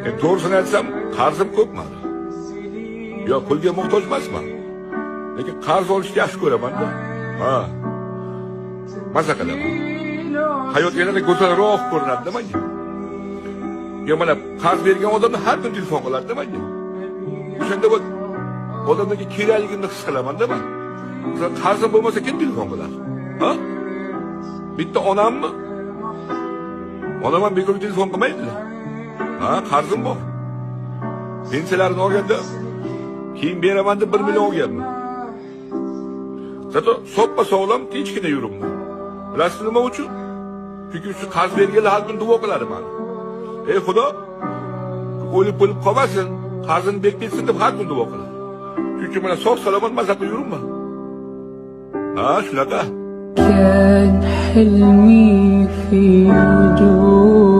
Endi to'g'risini aytsam, qarzim ko'p mani. Yo, pulga muhtoj emasman. Lekin qarz olishni yaxshi ko'raman-da. Ha. Maza qilaman. Hayot yanada go'zalroq ko'rinadi menga. Yo, mana qarz bergan odamni har kun telefon qiladi menga. O'shanda bu odamlarga kerakligimni his qilaman-da man. Masalan, qarzim bo'lmasa, kim telefon qiladi? Ha? Bitta onammi? Onam ham bekorga telefon qilmaydilar. Ha, qarzim bor. Pensiyalarini olganda keyin beraman deb 1 million olganman. Зато soppa sog'lom, tinchgina yuribman. Bilasizmi nima uchun? Chunki shu qarz berganlar har kun duo qiladi mani. "Ey Xudo, o'lib o'lib qolmasin, qarzini berib ketsin", deb har kun duo qiladi. Chunki mana sog' salomat maza qilib yuribman. Ha, shunaqa. كان حلمي في وجودك.